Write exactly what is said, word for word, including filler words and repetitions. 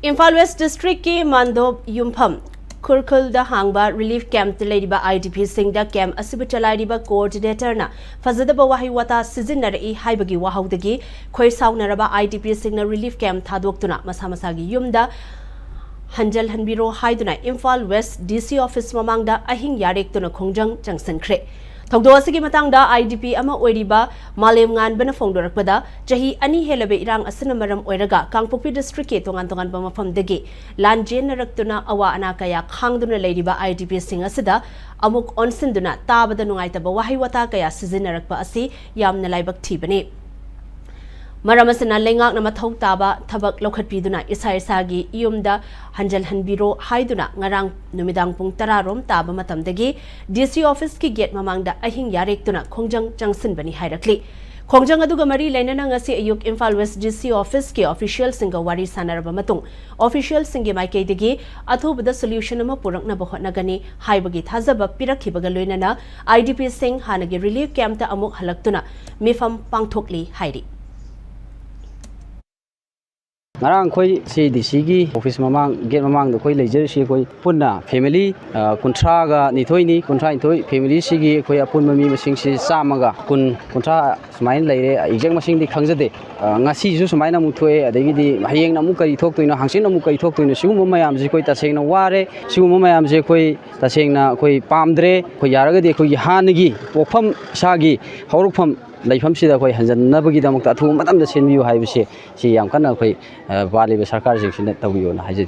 Imphal west ꯗꯤꯁꯇ꯭ꯔꯤꯛꯀꯤ ꯃꯥꯟꯗꯣꯞ ꯌꯨꯝꯐꯝ ꯈꯨꯔꯈꯨꯜꯗ ꯍꯥꯡꯕ ꯔꯤꯂꯤꯐ ꯀꯦꯝꯞꯇ ꯂꯩꯔꯤꯕ ꯑꯥꯏ ꯗꯤ ꯄꯤꯁꯤꯡꯗ ꯀꯦꯝꯞ ꯑꯁꯤꯕꯨ ꯆꯂꯥꯏꯔꯤꯕ ꯀꯣꯑꯣꯔꯗꯤꯅꯦꯇꯔꯅ ꯐꯖꯗꯕ ꯋꯥꯍꯩ ꯋꯥꯇꯥ ꯁꯤꯖꯤꯟꯅꯔꯛꯏ ꯍꯥꯏꯕꯒꯤ ꯋꯥꯍꯧꯗꯒꯤ ꯈꯣꯏ ꯁꯥꯎꯅꯔꯕ ꯑꯥꯏ ꯗꯤ ꯄꯤꯁꯤꯡꯅ ꯔꯤꯂꯤꯐ ꯀꯦꯝꯞ ꯊꯥꯗꯣꯛꯇꯨꯅ ꯃꯁꯥ ꯃꯁꯥꯒꯤ ꯌꯨꯝꯗ ꯍꯟꯖꯜꯍꯟꯕꯤꯔꯣ ꯍꯥꯏꯗꯨꯅ ꯏꯝꯐꯥꯜ ꯋꯦꯁ ꯗꯤ ꯁꯤ ꯑꯣꯐꯤꯁ ꯃꯃꯥꯡꯗ ꯑꯍꯤꯡ ꯌꯥꯔꯦꯛꯇꯨꯅ ꯈꯣꯡꯖꯪ ꯆꯪꯁꯤꯟꯈ꯭ꯔꯦ꯫ ꯊꯧꯗꯣꯛ ꯑꯁꯤꯒꯤ ꯃꯇꯥꯡꯗ ꯑꯥꯏ ꯗꯤ ꯄꯤ ꯑꯃ ꯑꯣꯏꯔꯤꯕ ꯃꯥꯂꯦꯝ ꯉꯥꯟꯕꯅ ꯐꯣꯡꯗꯣꯔꯛꯄꯗ, ꯆꯍꯤ ꯑꯅꯤ ꯍꯦꯜꯂꯕ ꯏꯔꯥꯡ ꯑꯁꯤꯅ ꯃꯔꯝ ꯑꯣꯏꯔꯒ ꯀꯥꯡꯄꯣꯛꯄꯤ ꯗꯤꯁꯇ꯭ꯔꯤꯛꯀꯤ ꯇꯣꯉꯥꯟ ꯇꯣꯉꯥꯟꯕ ꯃꯐꯝꯗꯒꯤ ꯂꯥꯟꯖꯦꯟꯅꯔꯛꯇꯨꯅ ꯑꯋꯥ ꯑꯅꯥ ꯀꯌꯥ ꯈꯥꯡꯗꯨꯅ ꯂꯩꯔꯤꯕ ꯑꯥꯏ ꯗꯤ ꯄꯤꯁꯤꯡ ꯑꯁꯤꯗ ꯑꯃꯨꯛ ꯑꯣꯟꯁꯤꯟꯗꯨꯅ ꯇꯥꯕꯗ ꯅꯨꯡꯉꯥꯏꯇꯕ ꯋꯥꯍꯩ ꯋꯥꯇꯥ ꯀꯌꯥ ꯁꯤꯖꯤꯟꯅꯔꯛꯄ ꯑꯁꯤ ꯌꯥꯝꯅ ꯂꯥꯏꯕꯛ ꯊꯤꯕꯅꯤ꯫ ꯃꯔꯝ ꯑꯁꯤꯅ ꯂꯩꯉꯥꯛꯅ ꯃꯊꯧ ꯇꯥꯕ ꯊꯕꯛ ꯂꯧꯈꯠꯄꯤꯗꯨꯅ ꯏꯁꯥ ꯏꯁꯥꯒꯤ ꯌꯨꯝꯗ ꯍꯟꯖꯜꯍꯟꯕꯤꯔꯣ ꯍꯥꯏꯗꯨꯅ ꯉꯔꯥꯡ ꯅꯨꯃꯤꯗꯥꯡ ꯄꯨꯡ ꯇꯔꯥ ꯔꯣꯝ ꯇꯥꯕ ꯃꯇꯝꯗꯒꯤ ꯗꯤ ꯁꯤ ꯑꯣꯐꯤꯁꯀꯤ ꯒꯦꯠ ꯃꯃꯥꯡꯗ ꯑꯍꯤꯡ ꯌꯥꯔꯦꯛꯇꯨꯅ ꯈꯣꯡꯖꯪ ꯆꯪꯁꯤꯟꯕꯅꯤ ꯍꯥꯏꯔꯛꯂꯤ꯫ ꯈꯣꯡꯖꯪ ꯑꯗꯨꯒ ꯃꯔꯤ ꯂꯩꯅꯅ ꯉꯁꯤ ꯑꯌꯨꯛ ꯏꯝꯐꯥꯜ ꯋꯦꯁ ꯗꯤ ꯁꯤ ꯑꯣꯐꯤꯁꯀꯤ ꯑꯣꯐꯤꯁꯤꯌꯦꯜꯁꯤꯡꯒ ꯋꯥꯔꯤ ꯁꯥꯟꯅꯔꯕ ꯃꯇꯨꯡ, ꯑꯣꯐꯤꯁꯤꯌꯦꯜꯁꯤꯡꯒꯤ ꯃꯥꯏꯀꯩꯗꯒꯤ ꯑꯊꯨꯕꯗ ꯁꯣꯂ꯭ꯌꯨꯁꯟ ꯑꯃ ꯄꯨꯔꯛꯅꯕ ꯍꯣꯠꯅꯒꯅꯤ ꯍꯥꯏꯕꯒꯤ ꯊꯥꯖꯕ ꯄꯤꯔꯛꯈꯤꯕꯒ ꯂꯣꯏꯅꯅ ꯑꯥꯏ ꯗꯤ ꯄꯤꯁꯤꯡ ꯍꯥꯟꯅꯒꯤ ꯔꯤꯂꯤꯐ ꯀꯦꯝꯞꯇ ꯑꯃꯨꯛ ꯍꯜꯂꯛꯇꯨꯅ ꯃꯤꯐꯝ ꯄꯥꯡꯊꯣꯛꯂꯤ ꯍꯥꯏꯔꯤ꯫ ꯉꯔꯥꯡ ꯑꯩꯈꯣꯏ ꯁꯤ ꯗꯤ ꯁꯤꯒꯤ ꯑꯣꯐꯤꯁ ꯃꯃꯥꯡ, ꯒꯦꯠ ꯃꯃꯥꯡꯗ ꯑꯩꯈꯣꯏ ꯂꯩꯖꯔꯤꯁꯤ ꯑꯩꯈꯣꯏ ꯄꯨꯟꯅ ꯐꯦꯃꯤꯂꯤ, ꯑ, ꯀꯨꯟꯊ꯭ꯔꯥꯒ ꯅꯤꯊꯣꯏꯅꯤ꯫ ꯀꯨꯟꯊ꯭ꯔꯥ ꯅꯤꯊꯣꯏ ꯐꯦꯃꯤꯂꯤꯁꯤꯒꯤ ꯑꯩꯈꯣꯏ ꯑꯄꯨꯟꯕ ꯃꯤ ꯃꯁꯤꯡꯁꯤ ꯆꯥꯝꯃꯒ ꯀꯨꯟ, ꯀꯨꯟꯊ꯭ꯔꯥ ꯁꯨꯃꯥꯏꯅ ꯂꯩꯔꯦ꯫ ꯑꯦꯛꯖꯦꯛ ꯃꯁꯤꯡꯗꯤ ꯈꯪꯖꯗꯦ꯫ ꯑ, ꯉꯁꯤꯁꯨ ꯁꯨꯃꯥꯏꯅ ꯑꯃꯨꯛ ꯊꯣꯛꯑꯦ, ꯑꯗꯒꯤꯗꯤ ꯍꯌꯦꯡꯅ ꯑꯃꯨꯛ ꯀꯔꯤ ꯊꯣꯛꯇꯣꯏꯅꯣ, ꯍꯪꯆꯤꯠꯅ ꯑꯃꯨꯛ ꯀꯔꯤ ꯊꯣꯛꯇꯣꯏꯅꯣ, ꯁꯤꯒꯨꯝꯕ ꯃꯌꯥꯝꯁꯤ ꯑꯩꯈꯣꯏ ꯇꯁꯦꯡꯅ ꯋꯥꯔꯦ꯫ ꯁꯤꯒꯨꯝꯕ ꯃꯌꯥꯝꯁꯤ ꯑꯩꯈꯣꯏ ꯇꯁꯦꯡꯅ ꯑꯩꯈꯣꯏ ꯄꯥꯝꯗ꯭ꯔꯦ꯫ ꯑꯩꯈꯣꯏ ꯌꯥꯔꯒꯗꯤ ꯑꯩꯈꯣꯏꯒꯤ ꯍꯥꯟꯅꯒꯤ ꯄꯣꯛꯐꯝ, ꯏꯁꯥꯒꯤ ꯍꯧꯔꯛꯐꯝ ꯂꯩꯐꯝꯁꯤꯗ ꯑꯩꯈꯣꯏ ꯍꯟꯖꯟꯅꯕꯒꯤꯗꯃꯛꯇ ꯑꯊꯨꯕ ꯃꯇꯝꯗ ꯁꯦꯝꯕꯤꯌꯨ ꯍꯥꯏꯕꯁꯦ, ꯁꯤ ꯌꯥꯝ ꯀꯟꯅ ꯑꯩꯈꯣꯏ, ꯑ, ꯄꯥꯜꯂꯤꯕ ꯁꯔꯀꯥꯔꯁꯤꯡꯁꯤꯅ ꯇꯧꯕꯤꯌꯣꯅ ꯍꯥꯏꯖꯅꯤꯡꯏ꯫